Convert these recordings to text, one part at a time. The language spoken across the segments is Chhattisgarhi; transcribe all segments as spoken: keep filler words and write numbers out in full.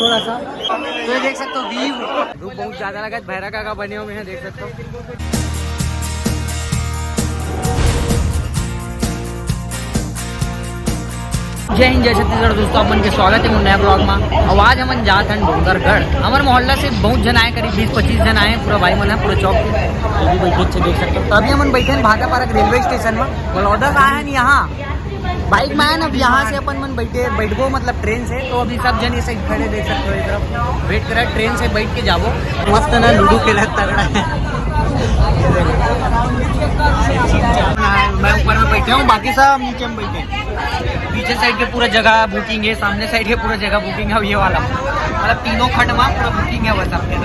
थोड़ा सा। तो ये देख सकते हो, व्यू, धूप बहुत ज्यादा लगा है, भैरा काका बने हुए हैं, देख सकते हो। जय हिंद, जय छत्तीसगढ़ दोस्तों, अपन के स्वागत है मोर नया ब्लॉग में। और आज हमन जात हन डोंगरगढ़। हमर मोहल्ला से बहुत जन आए, करीब बीस पच्चीस जन आए, पूरा भाई मन है, पूरा चौक के। तो भी बैठे अच्छे देख सकते हो। तो अभी हमन बैठे हैं भाटापारा रेलवे स्टेशन में, बलौदा से आए हैं यहाँ। बाइक में आए ना, अब यहाँ से अपन मन बैठे, बैठबो मतलब ट्रेन से। तो अभी सब जन ये साइड खड़े देख सकते हो, इधर वेट करा, ट्रेन से बैठ के जाबो। मस्त ना, लूडो खेला तगड़ा है। मैं ऊपर में बैठा हूँ, बाकी सब नीचे में बैठे हैं। पीछे साइड के पूरा जगह बुकिंग है, सामने साइड के पूरा जगह बुकिंग है। ये वाला मतलब तीनों खंड में पूरा बुकिंग है, बस आपके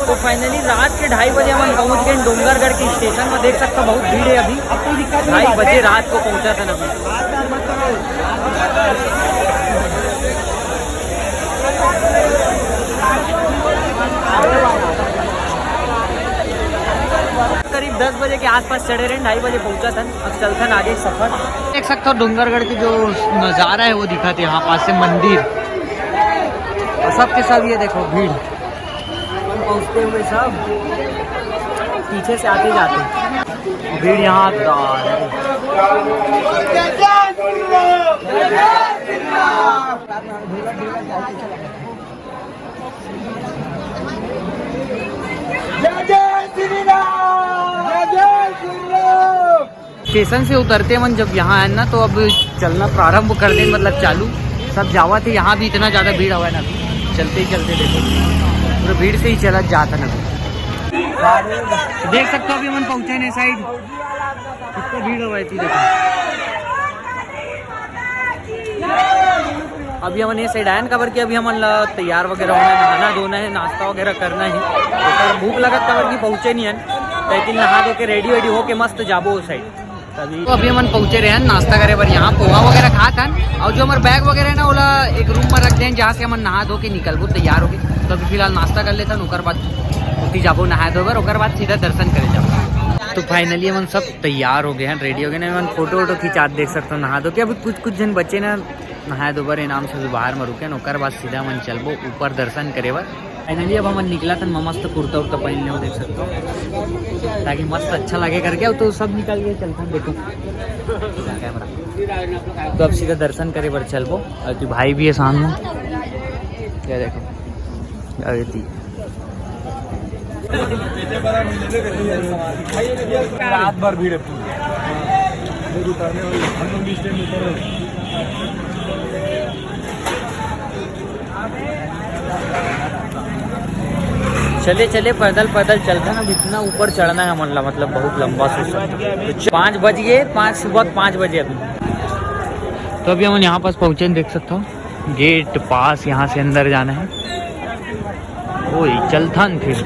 तो फाइनली रात के ढाई बजे हमन पहुंच गए डोंगरगढ़ के स्टेशन में। देख सकते हो, बहुत भीड़ है अभी। ढाई बजे रात को पहुंचा था ना अभी। करीब दस बजे के आसपास चढ़े रहे, ढाई बजे पहुंचा था। अब चलथन आगे सफर। देख सकते हो डोंगरगढ़ की जो नज़ारा है वो दिखाते हैं यहाँ पास से मंदिर। और सबके सब ये देखो भीड़, पहुंचते हुए सब पीछे से आते जाते। भीड़ यहाँ आता है। जय जय श्री राम, जय जय श्री राम। स्टेशन से उतरते मन जब यहाँ आए ना, तो अब चलना प्रारंभ कर दे, मतलब चालू। सब जावा थे, यहाँ भी इतना ज़्यादा भीड़ हवा है ना, अभी चलते ही चलते देखो, पूरा भीड़ से ही चला जाता ना। देख सकते हो, अभी मन पहुँचे नहीं साइड, कितना भीड़ हवा है, देखो। अभी हमन ये साइड आयन, काबर कि अभी हमन ला तैयार वगैरह होना है, नहाना धोना है, नाश्ता वगैरह करना है। तो भूख लगत काबर कि पहुँचे नहीं हन, लेकिन नहा धो के रेडी वेडी होके मस्त जाबो उस साइड। तभी तो अभी हमन पहुँचे रहे हन नाश्ता करे बर, यहाँ पोहा वगैरह खात हन, और जो हमारे बैग वगैरह है ना, ओला एक रूम में रख दें, जहाँ से हमन नहा धो के निकलबो, तैयार होके। तो अभी फिलहाल नाश्ता कर लेथन, ओकर बाद उठी जाबो नहाए धोए बर, ओकर बाद सीधा दर्शन करे जाबो। तो फाइनली हमन सब तैयार हो गए हैं, रेडी हो गए हैं। हमन फोटो वोटो खिंचात देख सकते हो नहा धो के। अभी कुछ कुछ जन बचे ना, नहाए धोए बर इनाम से बाहर में रुके हैं, ओकर बाद सीधा हमन चलबो ऊपर दर्शन करे बर। फाइनली अब हमन निकला थन, मस्त कुर्ता उर्ता पहन ले, देख सकते हो, ताकि मस्त अच्छा लगे करके। अब तो सब निकल गए, चलते हैं, देखो कैमरा। तो अब सीधा दर्शन करे बर चलबो। और तू भाई भी है सामने, क्या देखो, क्या कहती है? रात भर भीड़ है पूरी। चले चले, पैदल पैदल चलते ना, इतना ऊपर चढ़ना है हमन ला, मतलब बहुत लंबा से। तो पाँच बज गए, पाँच, सुबह पाँच बजे अभी। तो अभी हमन यहाँ पास पहुँचे, देख सकते हो गेट पास, यहाँ से अंदर जाना है। ओए, चलथन फिर।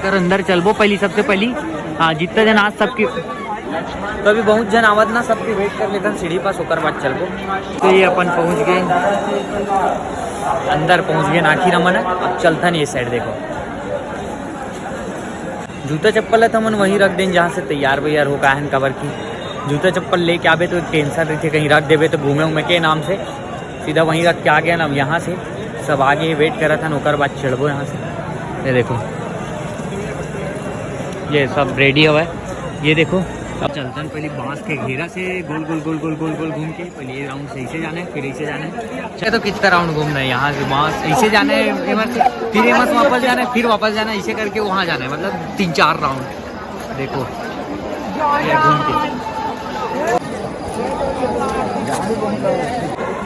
कर अंदर चलबो पहली, सबसे पहली। हाँ, जितना जन आज सबकी, तो अभी बहुत जन आवत ना, सबकी वेट कर लेथन सीढ़ी पास, ओकर बाद चलबो। तो ये अपन पहुँच गए, अंदर पहुँच गए ना, आखिर हमन अब चलथन ये साइड। देखो, जूता चप्पल ला त हमन वहीं रख देन, जहाँ से तैयार वैयार हो का हन, काबर कि जूता चप्पल लेके आबे तो एक टेंशन रहिथे, कहीं रख देबे तो घूमे उमे के नाम से सीधा वहीं रख के आ गया ना। अब यहाँ से सब आगे वेट करत हन, ओकर बाद चढ़बो यहाँ से। ये देखो, ये सब रेडी हवा है। ये देखो, अब चलतन पहले बांस के घेरा से गोल गोल गोल गोल गोल गोल घूम के पहले ये राउंड से ऐसे जाना है, फिर ऐसे जाना है। अच्छा, तो कितना राउंड घूमना है यहाँ से वहाँ, ऐसे जाना है एमर से, फिर एमर से वापस जाना है, फिर वापस जाना है, ऐसे करके वहाँ जाना है, मतलब तीन चार राउंड। देखो, ये घूम के।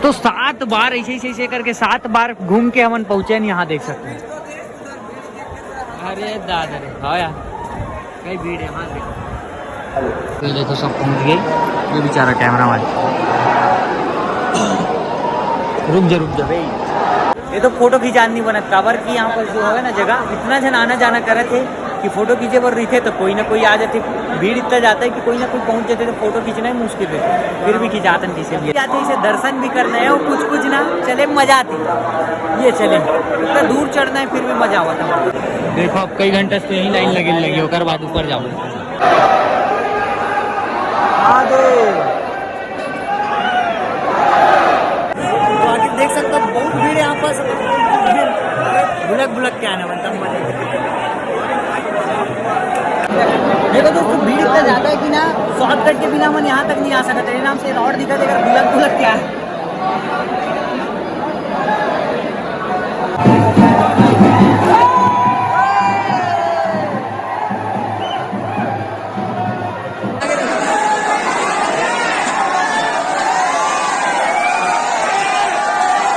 तो सात बार ऐसे, ऐसे, ऐसे करके सात बार घूम के हमन पहुंचे हैं यहाँ, देख सकते हैं। अरे दादा रे, हाँ यार, कई भीड़ है वहाँ, देखो। ये देखो, सब पहुंच गए। ये बेचारा कैमरा मैन, रुक जा, रुक जा भाई। ये तो फोटो खिंचान नहीं बनत, काबर कि यहाँ पर जो है ना जगह, इतना जन आना जाना करत है कि फोटो खींचे बर रहिथे तो कोई ना कोई आ जाथे। भीड़ इतना जाता है कि कोई ना कोई पहुंच जाथे, तो फोटो खींचना ही मुश्किल है। फिर भी खिंचातन किसे भी जाते, इसे दर्शन भी करना है और कुछ कुछ ना चले, मजा आती। ये चले, इतना दूर चढ़ना है फिर भी मजा आवत है। देखो, अब कई घंटा से यहीं लाइन लगे लगी, ओकर बाद ऊपर जाओ। तो आगे देख सकते हो, बहुत भीड़ है यहाँ पास। भुलक भुलक के आना बनता है। देखो दोस्तों, भीड़ इतना ज्यादा है कि ना, शॉर्टकट के बिना मन यहाँ तक नहीं आ सकते। तेरे नाम से रोड दिखा देकर भुलक भुलक क्या है।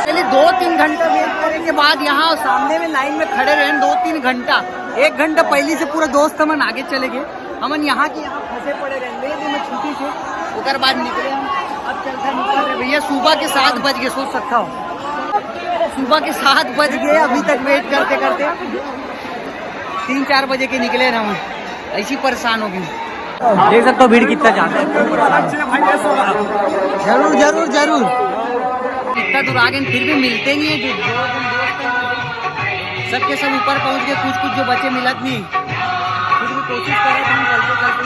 पहले दो तीन घंटा वेट करने के बाद यहाँ सामने में लाइन में खड़े रहे दो तीन घंटा। एक घंटा पहले से पूरा दोस्त मन आगे चले गए, हमन यहाँ के यहाँ फंसे पड़े रहे। ले दे, मैं छुट्टी से ओकर बाद निकले हम। अब चलता निकल रहे भैया, सुबह के सात बज गए, सोच सकता हो, सुबह के सात बज गए, अभी तक वेट करते करते तीन चार बजे के निकले ना हम, ऐसी परेशान हो गई। देख सकते हो भीड़ कितना ज्यादा है। जरूर, जरूर, जरूर। इतना दूर आ गए, फिर भी मिलते नहीं है जो, जो सबके सब ऊपर पहुंच गए, कुछ कुछ जो बचे मिलत नहीं। फिर भी कोशिश करे हम चलते चलते।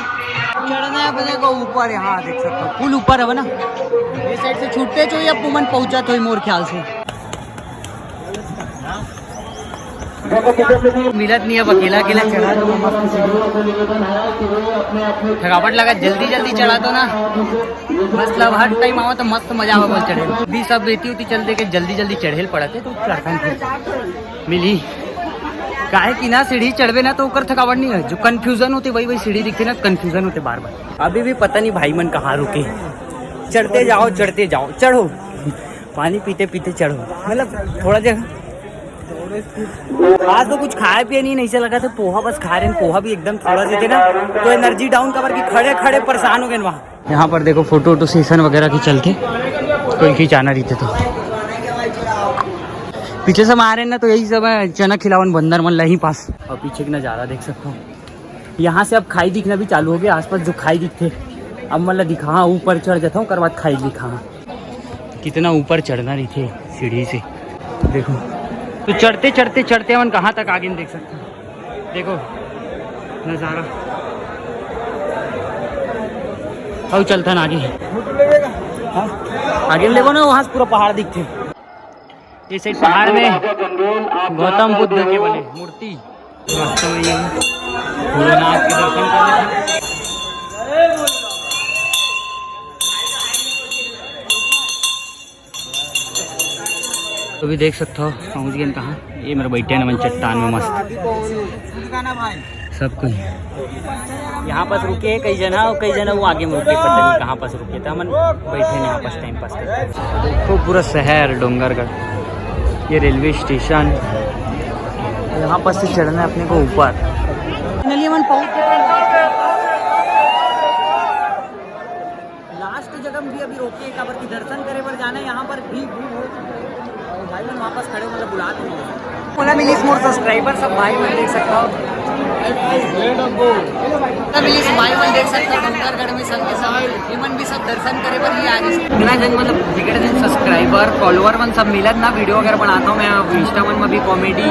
चढ़ना है अपने को ऊपर, यहाँ देख सकते हो फुल ऊपर है ना, ये साइड से छूटते जो ये अपन पहुंच जाते हो मोर ख्याल से। मिलत नहीं, अब अकेला अकेला चढ़ा दो, मस्त सीढ़ी। थकावट लगा, जल्दी जल्दी चढ़ा दो ना। मतलब हर टाइम आओ तो मस्त मजा आवा बोल चढ़े। भी सब रेती उती चल दे के जल्दी जल्दी चढ़े ल पड़त है तो चढ़ता नहीं मिली। काहे कि ना सीढ़ी चढ़बे ना तो ओकर थकावट नहीं है, जो कन्फ्यूजन होती वही वही सीढ़ी दिखती ना, कन्फ्यूजन होते बार बार। अभी भी पता नहीं भाई मन कहाँ रुके, चढ़ते जाओ चढ़ते जाओ, चढ़ो, पानी पीते पीते चढ़ो। मतलब थोड़ा जगह आज तो कुछ खाए पिए नहीं, नहीं से लगा था पोहा बस खा रहे हैं। पोहा भी एकदम थोड़ा देते ना तो एनर्जी डाउन, काबर कि खड़े खड़े परेशान हो गए वहाँ। यहाँ पर देखो फोटो वोटो सेशन वगैरह के चलते कोई खींचाना रहते तो पिछले समय आ रहे हैं ना, तो यही सब है, चना खिलावन बंदर मन ला यहीं पास। और पीछे की नज़ारा देख सकते हो, यहाँ से अब खाई दिखना भी चालू हो गया। आसपास जो खाई दिखते, अब मतलब दिखा, हाँ, ऊपर चढ़ जाता हूँ, ओकर बाद खाई दिखा। कितना ऊपर चढ़ना रहिथे सीढ़ी से, देखो। तो चढ़ते चढ़ते चढ़ते हमन कहाँ तक आगे देख सकते हो, देखो नज़ारा। अउ चलथन आगे, हाँ? आगे में देखो ना, वहाँ से पूरा पहाड़ दिखते। ये साइड पहाड़ में गौतम बुद्ध के बने मूर्ति। रास्ता में ये भोलेनाथ के दर्शन कर लेते हैं। तो भी देख सकते हो पहुँच गए कहाँ, ये मेरा बैठे न मन चट्टान में मस्त। सब कोई यहाँ पास रुके हैं, कई जना, और कई जना वो आगे में रुके, पता नहीं कहाँ पास रुके, तो हमन बैठे हैं यहाँ पास टाइम पास करते। देखो पूरा शहर डोंगरगढ़, ये रेलवे स्टेशन, यहाँ पास से चढ़ना है अपने को ऊपर। फाइनली हमन पहुँच चुके हैं। लास्ट जगह भी अभी रोके हैं, काबर की दर्शन करे बर जाना है, यहाँ पर भी भीड़ हो चुकी है। और भाई मन वापस खड़े हो, मतलब बुला तो नहीं रहे। बोला मिलिस मोर सब्सक्राइबर सब भाई मन देख सकता हो। तब मिलिस भाई मन देख सकता हो, डोंगरगढ़ में सब के सब, ये मन भी सब दर्शन करे बर ही आ रहे। इतना जन मतलब टिकट दिन सब्सक्राइबर फॉलोअर मन सब मिलत ना, वीडियो अगर बनाता हूँ मैं इंस्टा मन में भी कॉमेडी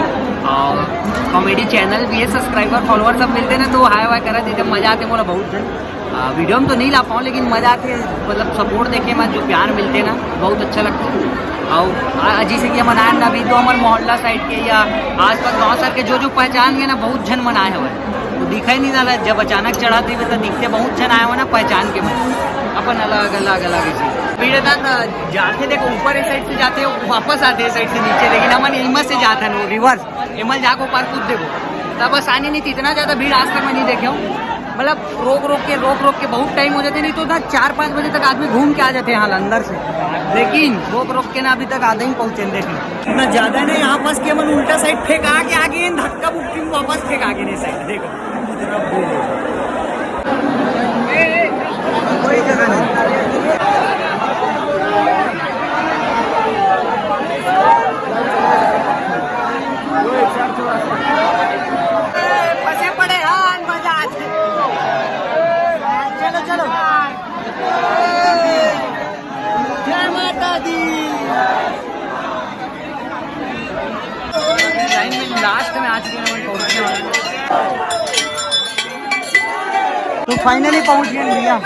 और कॉमेडी चैनल भी है, सब्सक्राइबर फॉलोअर सब मिलते ना तो हाय वाय करत देते, मजा आते मोला बहुत जन। आ, वीडियो में तो नहीं ला पाऊँ लेकिन मजा आते, मतलब सपोर्ट देखे में जो प्यार मिलते ना बहुत अच्छा लगता है। और आ, जैसे कि हमन आए ना अभी तो हमारे मोहल्ला साइड के या आसपास गाँव साइड के जो जो पहचान गए ना बहुत जन मन आए हुए, वो दिखाई नहीं डाला। जब अचानक चढ़ाते हुए तो दिखते बहुत जन आए हुए ना पहचान के मन, अपन अलग अलग अलग ऐसे भीड़ रहता था। जाते देखो ऊपर इस साइड से जाते हो, वापस आते हैं साइड से नीचे, लेकिन हमन एमा से जाते हैं रिवर्स, एमल जाको पार कूद देखो, तब बस आने नहीं थी, इतना ज़्यादा भीड़ आज तक मैं नहीं देखे हूँ। मतलब रोक रोक के, रोक रोक के बहुत टाइम हो जाथे, नहीं तो उधर चार पाँच बजे तक आदमी घूम के आ जाथे यहाँ अंदर से, लेकिन रोक रोक के ना अभी तक आधा ही पहुँचे। देखिए इतना ज्यादा ना यहाँ पास कि हमन उल्टा साइड फेंका के आगे, धक्का बुक्की में वापस फेंका के नहीं साइड। देखो कोई जगह नहीं। फंसे पड़े हैं, मजा आ जाए। चलो चलो, जय माता दी। लाइन में लास्ट में आ चुके हैं, पहुंचने वाले हैं। तो फाइनली पहुंच गए भैया।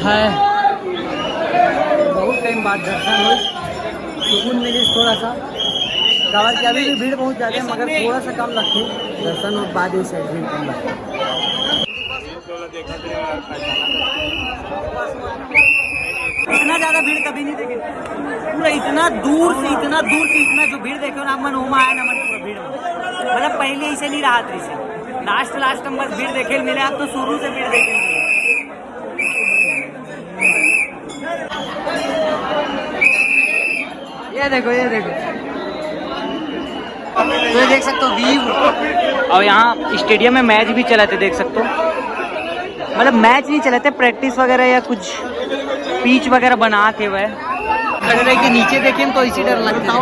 है। बहुत टाइम बाद दर्शन हो, सुकून मिली थोड़ा सा। काबर कि अभी भी भीड़ बहुत ज्यादा है, मगर थोड़ा सा कम लगती है दर्शन और बाद ही से भीड़ कम लगती है। इतना ज्यादा भीड़ कभी नहीं देखे, पूरा इतना दूर से, इतना दूर से, इतना जो भीड़ देखे हो ना आप मन, ओमा आया ना मन, पूरा भीड़ में। मतलब पहले ऐसे नहीं रहा था इसे, लास्ट लास्ट हम बस भीड़ देखे मिले, आप तो शुरू से भीड़ देखे मिले। ये देखो, ये देखो, तो ये देख सकते हो व्यू। और यहाँ स्टेडियम में मैच भी चलाते, देख सकते हो, मतलब मैच नहीं चलाते, प्रैक्टिस वगैरह या कुछ पिच वगैरह बना के हुए। खड़े रह के नीचे देखें तो इसी डर लगता है।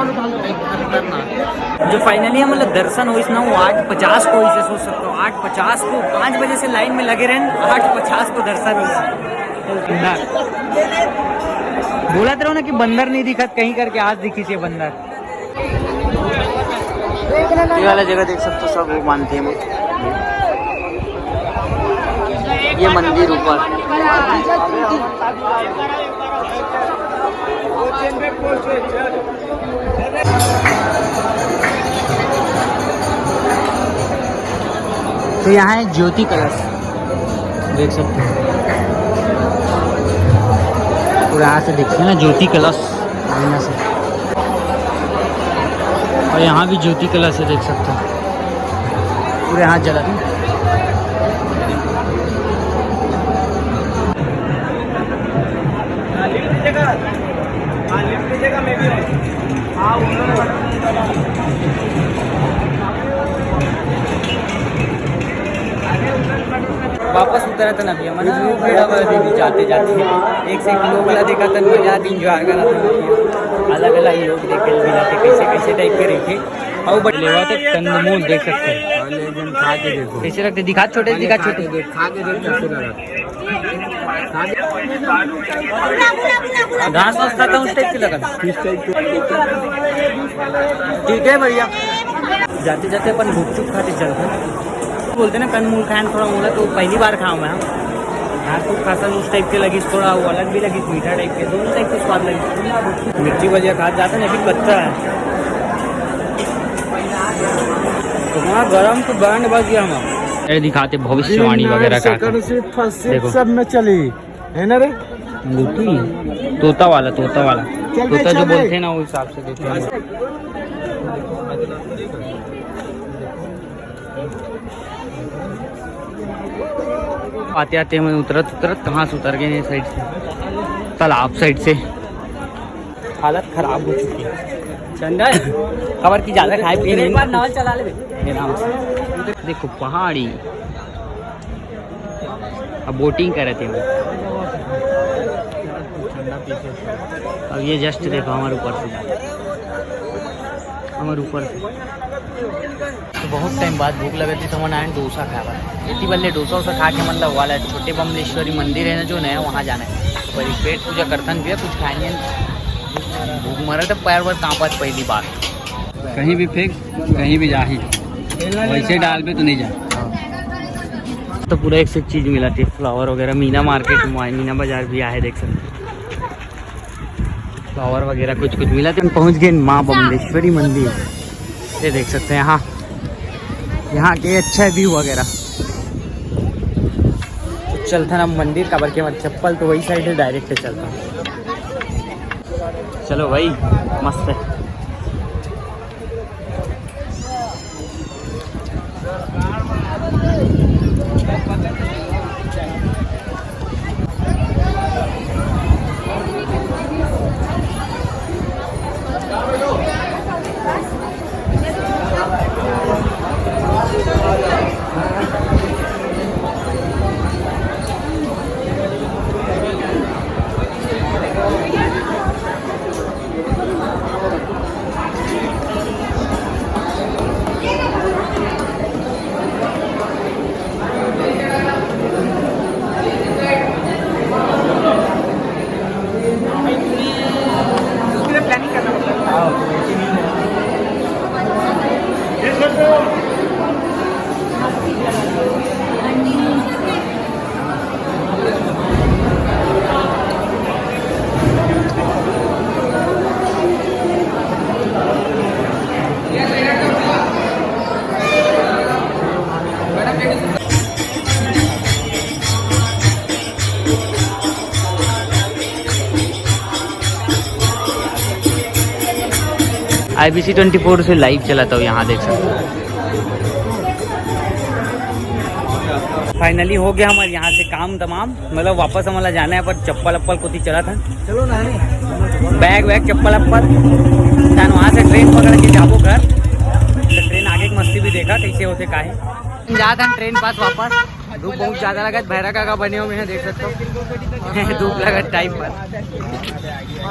जो फाइनली मतलब दर्शन होइस ना, वो आठ पचास को होइस, सोच सकते हो, आठ पचास को, पाँच बजे से लाइन में लगे रहन, आठ पचास को दर्शन होइस। बंदर। बोलत रहो ना कि बंदर नहीं दिखत कहीं करके, आज दिखिस ये बंदर। ये वाला जगह देख सकते हो, सब वो मानते हैं। ये मंदिर ऊपर। तो यहाँ है ज्योति कलश, देख सकते हो, पूरा यहाँ से देखते हैं ना ज्योति कलश, यहाँ से। और यहाँ भी ज्योति कलश है, देख सकते हो, पूरे हाथ जला। वापस उतरत ना भैया, मना भीड़ हवा दीदी जाते जाते। एक से एक लोग ला देखा तन, मजा आती, एंजॉय करा तन। अलग अलग लोग देखे मिला के, कैसे कैसे टाइप के रखे। और बट लेवा तो कंदमूल देख सकते हैं। और ले जन खा के देखो। कैसे लगते? दिखा छोटे, दिखा खा छोटे। के देख, खा के देख कैसे लगा। घास वास खाता हूँ, उस टाइप की लगा। किस टाइप की? ठीक है भैया, जाते जाते अपन गुपचुप खाते चलते हैं। बोलते ना कंदमूल खाए, थोड़ा मोला तो पहली बार खाऊँ मैं। हाँ, तो खासा उस टाइप के लगी, थोड़ा वो अलग भी लगी, मीठा टाइप के, दोनों टाइप के स्वाद लगी। मिर्ची भजिया खाते जाते ना, अभी कच्चा है। तो वहाँ गरम तो बैंड बज गया हमारा। ये दिखाते भविष्यवाणी वगैरह का। सेकंड से फर्स्ट से देखो। सब में चली है ना रे? अंगूठी, तोता वाला, तोता वाला। चल बे, तोता जो चल बे। बोलते हैं ना, वो हिसाब से देते हैं। आते आते हम उतरत उतरत कहाँ से उतर गए, ये साइड से, तालाब साइड से। हालत खराब हो चुकी है। चंदन, खबर की ज्यादा खाए पिए एक नहीं। बार नाव चला ले। मेरा देखो पहाड़ी। अब बोटिंग करे थे। अब ये जस्ट देखो हमारे ऊपर से, हमारे ऊपर से। तो बहुत टाइम बाद भूख लगे थी, तो हमन आए डोसा खाए बर। इतनी बल्ले डोसा वोसा खा के मतलब वाला छोटे बमलेश्वरी मंदिर है ना जो नया, वहाँ जाना है। पर एक पेट पूजा करथन भैया, कुछ खाएंगे। भूख मरा तो पैर वर कांपत पहली बार। कहीं भी फेंक, कहीं भी जाही, वैसे डाल पे तो नहीं जा। तो पूरा एक से एक चीज मिला थी, फ्लावर वगैरह। मीना मार्केट में आए, मीना बाजार भी आए, देख सकते हैं। फ्लावर वगैरह कुछ कुछ मिला था। हम पहुंच गए माँ बमलेश्वरी मंदिर, ये देख सकते हैं यहाँ। यहाँ के अच्छा व्यू वगैरह। तो चलथन अब मंदिर, काबर के हमर चप्पल तो वही साइड है, डायरेक्ट चलथन। चलो भाई, मस्त है। आईबीसी ट्वेंटी फोर से लाइव चलाता हूँ, यहाँ देख सकते हो। फाइनली हो गया हमारे यहाँ से काम तमाम, मतलब वापस हमला जाना है, पर चप्पल अप्पल कोती चलत हन। चलो ना, नहीं। बैग वैग, चप्पल अप्पल, तहन वहाँ से ट्रेन पकड़ के जाबो घर। तो ट्रेन आगे के मस्ती भी देखा कैसे होते काहे। जात हन ट्रेन पास वापस। धूप बहुत ज्यादा लगत, भैरा काका बने हुए हैं, देख सकते हो। धूप लगत टाइम पर।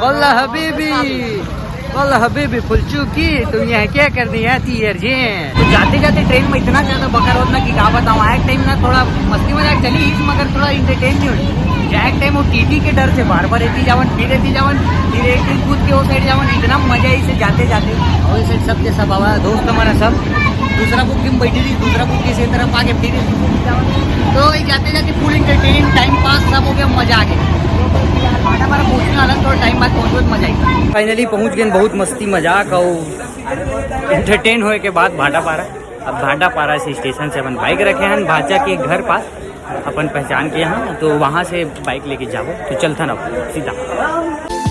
वल्ला हबीबी, वल्ला हबीबी फुल चुकी, तुम यहाँ क्या करने आती है रे? तो जाते जाते ट्रेन में इतना ज्यादा बकर होत ना कि का बताऊँ। आए टाइम ना थोड़ा मस्ती मजाक चली ही, मगर थोड़ा एंटरटेन नहीं होती। जाए टाइम वो टीटी के डर से बार बार एती जावन, फिर एती जावन, फिर एक दिन कूद के वो साइड जावन, इतना मजा है इसे जाते जाते। और इस साइड सबके सब आवा, दोस्त हमारा सब दूसरा बुक में बैठी थी, दूसरा बुक किसी तरफ आके फिर, तो ये जाते जाते फुल एंटरटेन, टाइम पास सब हो गया, मजा आ गया। भाटापारा पहुंचने वाला, थोड़ा टाइम बाद पहुंचबो तो मजा आएगा। फाइनली पहुंच गए, बहुत मस्ती मजाक और एंटरटेन होए के बाद भाटापारा। अब भाटापारा से स्टेशन से अपन बाइक रखे हैं भाचा के घर पास, अपन पहचान के यहाँ, तो वहाँ से बाइक लेके जाबो। तो चलथन अब सीधा।